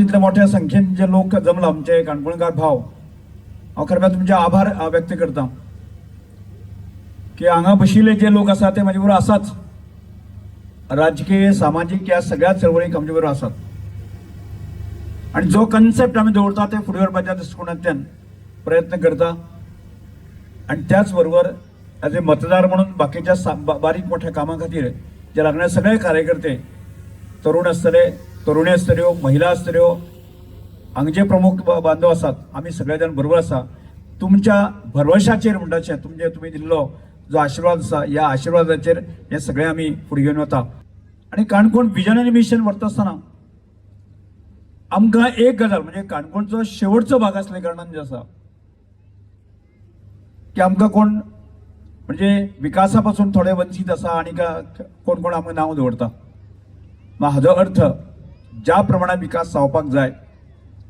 इतले मोठ्या संख्येन जे लोक जमला आमचे काणकोणकार भाव, हांव खरें म्हळ्यार तुमचे आभार व्यक्त करता की हांगा बशिल्ले जे लोक आसा ते म्हाजे बरोबर आसाच. राजकीय, सामाजीक ह्या सगळ्या चळवळीक आमचे बरोबर आसात आनी जो कन्सेप्ट आमी दवरता ते फुडें व्हरपाच्या दृश्टिकोनांतल्यान प्रयत्न करता. आनी त्याच बरोबर एज ए मतदार म्हणून बाकीच्या बारीक मोठ्या कामां खातीर जे लागणारे सगळे कार्यकर्ते, तरुण आसतले, तरुणी आसतल्यो, महिला आसतल्यो, हांगा जे प्रमुख बांधव आसात, आमी सगळे जाण बरोबर आसा. तुमच्या भरवशाचेर म्हणटाचें तुमचे तुमी दिल्लो जो आशिर्वाद आसा, ह्या आशिर्वादाचेर हे सगळे आमी फुडें घेवन वता. आनी काणकोण विजन आनी मिशन व्हरता आसतना आमकां एक गजाल म्हणजे काणकोणचो शेवटचो भाग आसल्या कारणान जे आसा की आमकां कोण म्हणजे विकासा पासून थोडे वंचीत आसा आनी कोण कोण आमकां नांव दवरता. मात हाजो अर्थ ज्या प्रमाणात विकास जावपाक जाय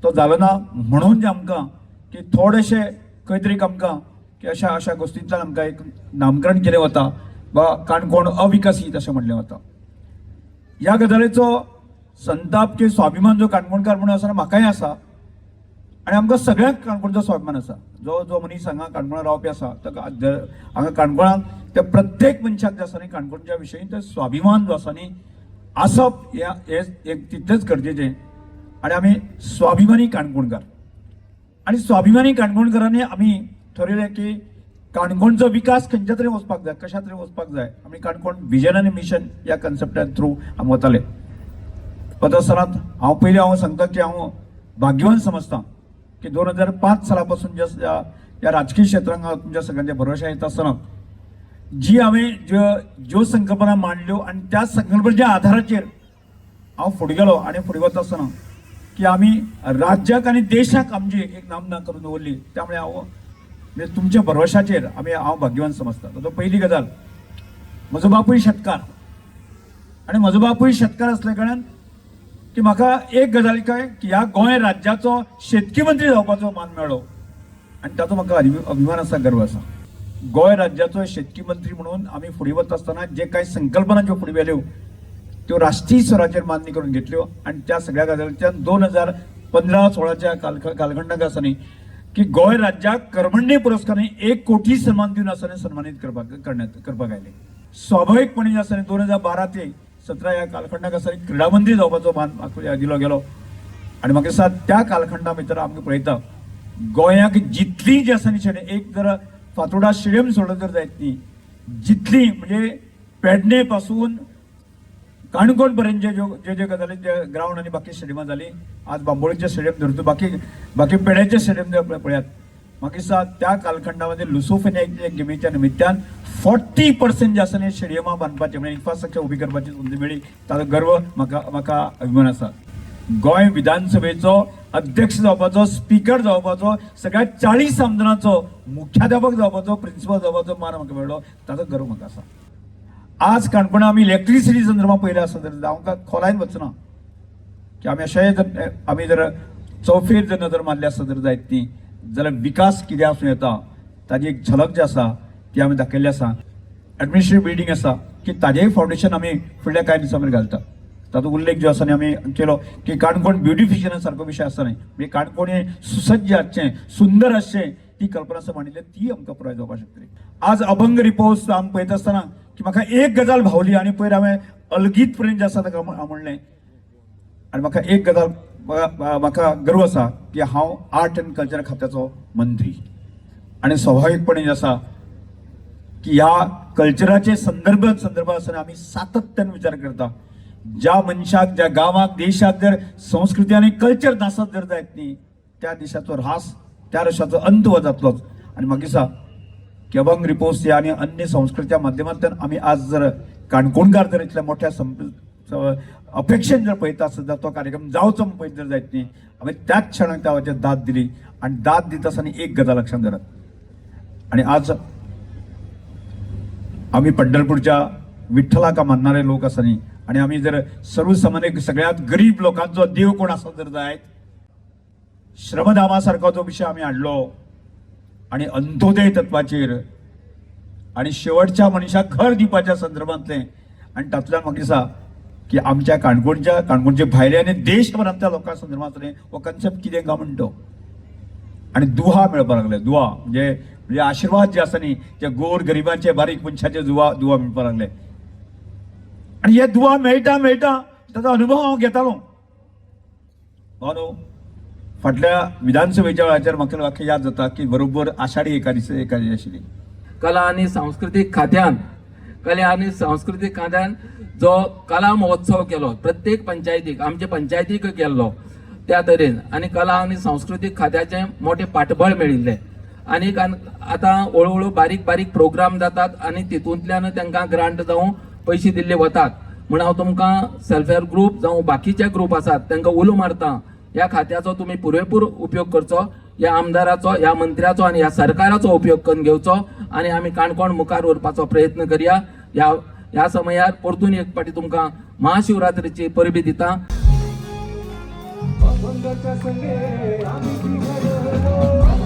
तो जालो ना म्हणून जे आमकां की थोडेशे खंय तरी आमकां की अशा अशा गोश्टींतल्यान आमकां एक नामकरण केलें वता वा काणकोण अविकसीत अशें म्हणलें वता. ह्या गजालीचो संताप की स्वाभिमान जो काणकोणकार म्हणून आसा, म्हाकाय आसा आनी आमकां सगळ्यांक काणकोणचो स्वाभिमान आसा. जो जो मनीस हांगा काणकोणां रावपी आसा, ताका हांगा काणकोणांत त्या प्रत्येक मनशाक जे आसा न्ही, काणकोणच्या विशयी ते स्वाभिमान जो आसा न्ही आसप हें एक तितलेंच गरजेचें. आनी आमी स्वाभिमानी काणकोणकार आनी स्वाभिमानी काणकोणकारांनी आमी ठरयलें की काणकोणचो विकास खंयच्या तरी वचपाक जाय, कशा तरी वचपाक जाय. आमी काणकोण विजन आनी मिशन ह्या कन्सेप्टा थ्रू आमी वताले. वता आसतना हांव पयलीं हांव सांगता की हांव भाग्यवान समजता की 2005 साला पासून जे ह्या राजकीय क्षेत्रांत हांव तुमच्या सगळ्यांच्या भरोशा येता आसतना जी हांवें ज्यो ज्यो संकल्पना मांडल्यो आनी त्या संकल्पनेच्या आधाराचेर हांव फुडें गेलो. आनी फुडें वता आसतना की आमी राज्याक आनी देशाक आमची एक नामना करून दवरली. त्यामुळे हांव म्हणजे तुमच्या भरवशाचेर आमी हांव भाग्यवान समजता. तातूंत पयली गजाल, म्हजो बापूय शेतकार आनी म्हजो बापूय शेतकार आसल्या कारणान की म्हाका एक गजाल काय की ह्या गोंय राज्याचो शेतकी मंत्री जावपाचो मान मेळ्ळो आनी ताचो म्हाका अभिमान आसा, गर्व आसा. गोंय राज्याचो शेतकी मंत्री म्हणून आमी फुडें वता आसतना जे कांय संकल्पना ज्यो फुडें व्हेल्यो त्यो राष्ट्रीय स्तराचेर मान्य करून घेतल्यो. आनी त्या सगळ्या गजालींच्यान 2015-16च्या कालखंडाक आसा न्ही की गोंय राज्याक कर्मण्य पुरस्कारांनी 1 कोटी सन्मान दिवन आसा सन्मानीत करपाक करण्यात करपाक आयले. स्वाभाविकपणे जे आसा 2012 ते 17 ह्या कालखंडाक आसा क्रीडा मंत्री जावपाचो मान म्हाका दिलो गेलो. आनी म्हाका दिसता त्या कालखंडा भितर आमकां पळयता गोंयाक जितली जी आसा न्ही, एक जर फातोडा स्टेडियम सोडलं जर जायत न्ही, जितली म्हणजे पेडणे पासून काणकोण पर्यंत जे ज्यो जे जे गजाली जे ग्रावंड आनी बाकी स्टेडियमां जाली, आज बांबोळीचे स्टेडियम धरतो, बाकी बाकी पेड्याचे स्टेडियम पळयात, म्हाका दिसता त्या कालखंडामध्ये लुसोफोनिया गेमीच्या निमित्तान 40% जे आसा न्ही स्टेडियमां बांदपाचें म्हणजे इन्फ्रास्ट्रक्चर उबी करपाची संदी मेळ्ळी. ताचो गर्व म्हाका म्हाका अभिमान आसा. गोंय विधानसभेचो अध्यक्ष जावपाचो, स्पीकर जावपाचो, सगळ्या 40 आमदारांचो मुख्याध्यापक जावपाचो, प्रिन्सिपल जावपाचो मान म्हाका मेळ्ळो, ताचो गर्व म्हाका आसा. आज काणकोणा आमी इलेक्ट्रिसिटी संदर्भात पळयलें आसत तर हांव खोलायन वचना की आमी अशें जर आमी जर चौफेर जर नदर मारली आसत जर जायत न्ही जाल्यार विकास कितें आसूं येता ताजी एक झलक जी आसा ती आमी दाखयल्ली आसा. एडमिनिस्ट्रेटिव्ह बिल्डींग आसा की ताजेय फावंडेशन आमी फुडल्या कांय दिसां मेरेन घालता. ताचो उल्लेख जो आसा न्ही आमी केलो की काणकोण ब्युटिफिकेशना सारको विशय आसा न्ही, म्हणजे काणकोण हें सुसज्ज आसचें, सुंदर आसचें, ती कल्पना आसा मांडिल्ली, ती आमकां पुराय जावपाक शकतली. आज अभंग रिपोज आमी पळयता आसतना की म्हाका एक गजाल भावली आनी पयर हांवें अलगीत पर्यंत जे आसा ताका म्हणलें. आनी म्हाका एक गजाल म्हाका गर्व आसा की हांव आर्ट अँड कल्चर खात्याचो मंत्री आनी स्वाभाविकपणे जे आसा की ह्या कल्चराचे संदर्भ संदर्भ आसतना आमी सातत्यान विचार करता. ज्या मनशाक, ज्या गांवाक, देशाक जर संस्कृती आनी कल्चर नासत जर जायत न्ही, त्या देशाचो ऱ्हास, त्या देशाचो अंत हो जातलोच. आनी म्हाका दिसता की अभंग रिपोज आनी अन्य संस्कृतीच्या माध्यमांतल्यान आमी आज जर काणकोणकार जर इतल्या मोठ्या अपेक्षेन जर पळयता आसत जाल्यार तो कार्यक्रम जावचो म्हूण पळयत जर जायत न्ही, आमी त्याच क्षणाक त्या दाद दिली. आनी दाद दिता आसतना एक गजाल लक्षांत धरात, आनी आज आमी पंढरपूरच्या विठ्ठलाक मानणारे लोक आसा न्ही, आनी आमी जर सर्वसामान्य सगळ्यात गरीब लोकांचो देव कोण आसा जर जायत, श्रमदामा सारको जो विशय आमी हाडलो आनी अंत्योदय तत्वाचेर आनी शेवटच्या मनशाक घर दिवपाच्या संदर्भांतलें, आनी तातूंतल्यान म्हाका दिसता की की आमच्या काणकोणच्या, काणकोणचे भायले आनी देशभरांतल्या लोकां संदर्भात हो कन्सेप्ट कितें काय म्हणटा तो. आनी दुहा मेळपाक लागले. दुआ म्हणजे म्हणजे आशिर्वाद जे आसा न्ही, ते गोर गरिबांचे, बारीक मनशाचे दुआ दुआ मेळपाक लागले. आनी हे दुआ मेळटा मेळटा ताचो अनुभव हांव घेतालो. भावनो, फाटल्या विधानसभेच्या वेळाचेर म्हाका वाक्य याद जाता की बरोबर आषाढी एकादशी एकादशी आशिल्ली. कला आनी सांस्कृतीक खात्यान जो कला महोत्सव केलो प्रत्येक पंचायतीक, आमचे पंचायतीक केल्लो त्या तरेन, आनी कला आनी सांस्कृतीक खात्याचें मोठें पाठबळ मेळिल्लें. आनी आतां हळू हळू बारीक बारीक प्रोग्राम जातात आनी तितूंतल्यान तांकां ग्रांट जावं पयशे दिल्ले वतात. म्हूण हांव तुमकां सेल्फ हेल्प ग्रूप जावं बाकीचे ग्रूप आसात तांकां उलो मारता, ह्या खात्याचो तुमी पुरेपूर उपयोग करचो, ह्या आमदाराचो, ह्या मंत्र्याचो आनी ह्या सरकाराचो उपयोग करून घेवचो आनी आमी काणकोण मुखार व्हरपाचो प्रयत्न करया. ह्या ह्या समयार परतून एक फावटी तुमकां महाशिवरात्रीची परबी दिता. अभंगाच्या संगे आम्ही घडलो.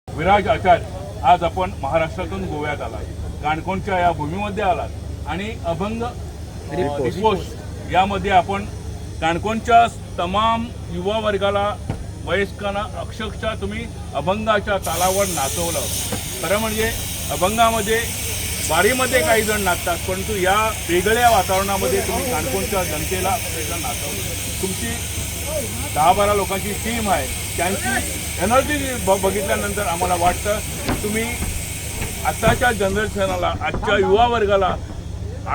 विराज आचार्य, आज आपण महाराष्ट्रातून गोव्यात आलात, काणकोणच्या या भूमीमध्ये आलात आणि अभंग रिपोस्ट यामध्ये आपण काणकोणच्या तमाम युवा वर्गाला, वयस्कांना अक्षरशः तुम्ही अभंगाच्या तालावर नाचवलं. खरं म्हणजे अभंगामध्ये वारीमध्ये काही जण नाचतात, परंतु या वेगळ्या वातावरणामध्ये तुम्ही काणकोणच्या जनतेला अक्षरशः नाचवलं. तुमची 10-12 लोकांची टीम आहे, त्यांची एनर्जी बघितल्यानंतर आम्हाला वाटतं तुम्ही आत्ताच्या जनरेशनला, आजच्या युवा वर्गाला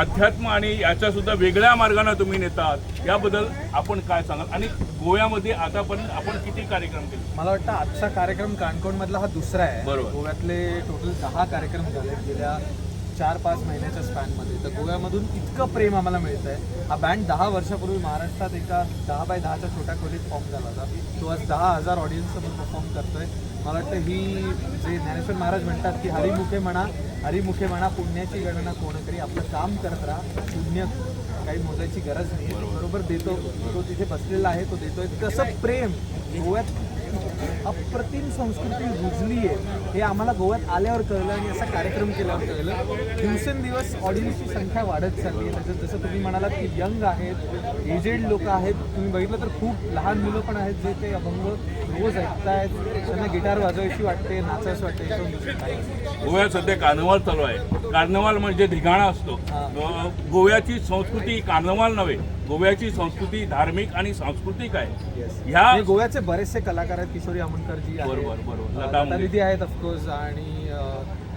अध्यात्म आणि याच्यासुद्धा वेगळ्या मार्गाने तुम्ही नेतात. याबद्दल आपण काय सांगाल आणि गोव्यामध्ये आतापर्यंत आपण किती कार्यक्रम केले? मला वाटतं आजचा कार्यक्रम काणकोणमधला हा दुसरा आहे. गोव्यातले टोटल 10 कार्यक्रम झाले गेल्या 4-5 महिन्याच्या स्पॅनमध्ये. तर गोव्यामधून इतकं प्रेम आम्हाला मिळतं आहे. हा बँड 10 वर्षापूर्वी महाराष्ट्रात एका 10 बाय 10च्या छोट्या खोलीत फॉर्म झाला होता. तो आज 10,000 ऑडियन्ससमोर परफॉर्म करतोय. मला वाटतं ही जे ज्ञानेश्वर महाराज म्हणतात की हरिमुखे म्हणा, हरिमुखे म्हणा, पुण्याची गणना कोण करी. आपलं काम करत राहा, पुण्य काही मोजायची गरज नाही. बरोबर देतो तो, तिथे बसलेला आहे तो देतोय. तसं प्रेम गोव्यात अप्रतिम संस्कृती रुजली आहे हे आम्हाला गोव्यात आल्यावर कळलं आणि असा कार्यक्रम केल्यावर कळलं. दिवसेंदिवस ऑडियन्सची संख्या वाढत चालली आहे. त्याच्यात जसं तुम्ही म्हणालात की यंग आहेत, एजेड लोक आहेत, तुम्ही बघितलं तर खूप लहान मुलं पण आहेत जे ते अभंग रोज ऐकतायत. त्यांना गिटार वाजवायची वाटते, नाचायचं वाटते, याच्याहून दुसरं काही नाही. गोव्यात सध्या कार्निवाल चालू आहे. कार्निवाल म्हणजे धिगाणा असतो. गोव्याची संस्कृती कार्निवाल नव्हे, गोव्याची संस्कृती धार्मिक आणि सांस्कृतिक आहे. ह्या म्हणजे गोव्याचे बरेचसे कलाकार आहेत, किशोरी आमोणकरजी आहेत, बरोबर, बरोबर. लता लता मंगेशकर. दीदी आहेत ऑफकोर्स, आणि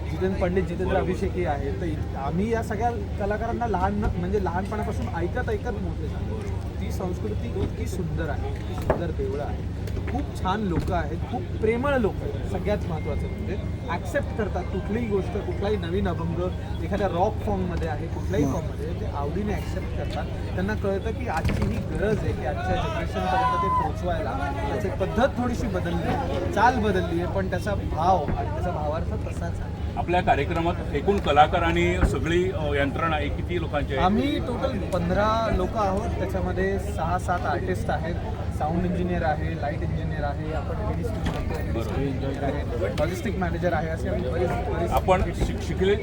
जितेंद्र पंडित जितेंद्र अभिषेकी आहेत. तर आम्ही या सगळ्या कलाकारांना लहान म्हणजे लहानपणापासून ऐकत ऐकत मोठे झालो. ती संस्कृती इतकी सुंदर आहे, इतकी सुंदर देवळं आहे. खूप छान लोक आहेत, खूप प्रेमळ लोक आहेत. सगळ्यात महत्त्वाचं म्हणजे ॲक्सेप्ट करतात कुठलीही गोष्ट, कुठलाही नवीन अभंग एखाद्या रॉक फॉर्ममध्ये आहे, कुठल्याही फॉर्ममध्ये ते आवडीने ॲक्सेप्ट करतात. त्यांना कळतं की आजची ही गरज आहे की आजच्या जनरेशनपर्यंत ते पोहोचवायला. त्याची पद्धत थोडीशी बदलली आहे, चाल बदलली आहे, पण त्याचा भाव आणि त्याचा भावार्थ तसाच आहे. आपल्या कार्यक्रमात एकूण कलाकार आणि सगळी यंत्रणा हे किती लोकांची आहे? आम्ही टोटल 15 लोक आहोत. त्याच्यामध्ये 6-7 आर्टिस्ट आहेत, साऊंड इंजिनियर आहे, लाईट इंजिनियर आहे, आपण एल आहे, लॉजिस्टिक मॅनेजर आहे, असे आम्ही बरेच बरेच. आपण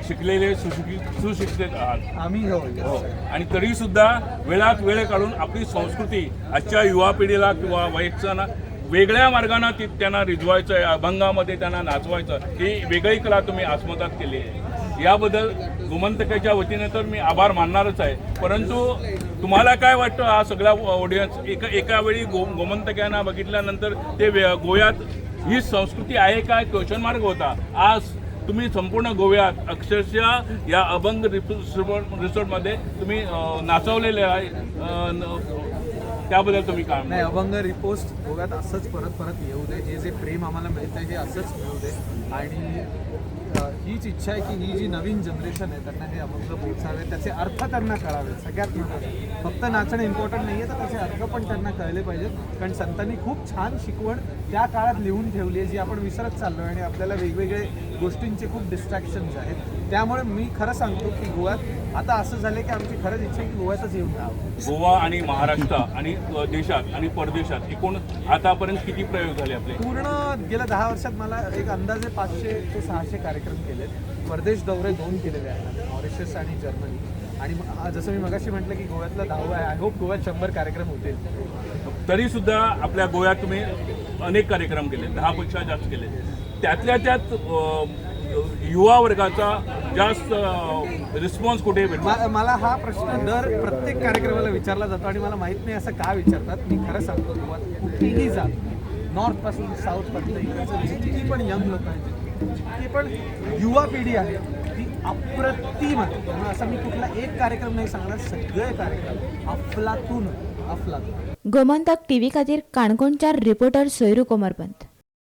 शिकलेले, सुशिक्षित सुशिक्षित आहात. आम्ही हो हो, आणि तरी सुद्धा वेळात वेळ काढून आपली संस्कृती आजच्या युवा पिढीला किंवा वयस्कांना वेगळ्या मार्गानं ती त्यांना रिजवायचं आहे, अभंगामध्ये त्यांना नाचवायचं, ही वेगळी कला तुम्ही आत्मसात केली आहे. याबद्दल गोमंतकाच्या वतीने तर मी आभार मानणारच आहे. परंतु तुम्हाला काय वाटतं, हा सगळा ऑडियन्स एका एका वेळी गोमंतकांना बघितल्यानंतर ते गोव्यात ही संस्कृती आहे काय क्वेश्चन मार्क होता. आज तुम्ही संपूर्ण गोव्यात अक्षरशः या अभंग रिसॉर्टमध्ये तुम्ही नाचवलेले आहे. त्याबद्दल तुम्ही काय नाही, अभंग रिपोस्ट गोव्यात असंच परत परत येऊ दे. हे जे प्रेम आम्हाला मिळतं आहे हे असंच मिळू दे आणि हीच इच्छा आहे की ही जी नवीन जनरेशन आहे त्यांना हे अभंग पोचावे, त्याचे अर्थ त्यांना कळावे. सगळ्यात महत्त्वाचं फक्त नाचणं इम्पॉर्टंट नाही आहे, तर त्याचे अर्थ पण त्यांना कळले पाहिजेत. कारण संतांनी खूप छान शिकवण त्या काळात लिहून ठेवली आहे जी आपण विसरत चाललो आहे आणि आपल्याला वेगवेगळे गोष्टींचे खूप डिस्ट्रॅक्शन्स आहेत. त्यामुळे मी खरं सांगतो की गोव्यात आता असं झालं की आमची खरंच इच्छा आहे की गोव्यातच येऊन राहावं. गोवा आणि महाराष्ट्र आणि देशात आणि परदेशात एकूण आतापर्यंत किती प्रयोग झाले आपले? पूर्ण गेल्या 10 वर्षात मला एक अंदाजे 500 ते 600 कार्यक्रम केलेत. परदेश दौरे 2 केलेले आहेत, मॉरिशस आणि जर्मनी. आणि जसं मी मगाशी म्हटलं की गोव्यातला 10वा आहे. I hope गोव्यात 100 कार्यक्रम होतील. तरी सुद्धा आपल्या गोव्यात तुम्ही अनेक कार्यक्रम केले, 10पेक्षा जास्त केले. त्यातल्या त्यात युवा वर्गाचा जास्त रिस्पॉन्स कुठे भेटला? मला हा प्रश्न दर प्रत्येक कार्यक्रमाला विचारला जातो आणि मला माहित नाही असं का विचारतात. मी खरं सांगतो, गोव्यात कुठेही जा, नॉर्थपासून साऊथपर्यंत इकडचं जितकी पण यंग लोक आहेत, जितकी पण युवा पिढी आहे ती अप्रतिम आहे. त्यामुळे असा मी कुठला एक कार्यक्रम नाही सांगणार, सगळे कार्यक्रम अफलातून अफलातून. गोमंतक टीव्ही खातीर काणकोणच्या रिपोर्टर सोयरू कोमरपंत.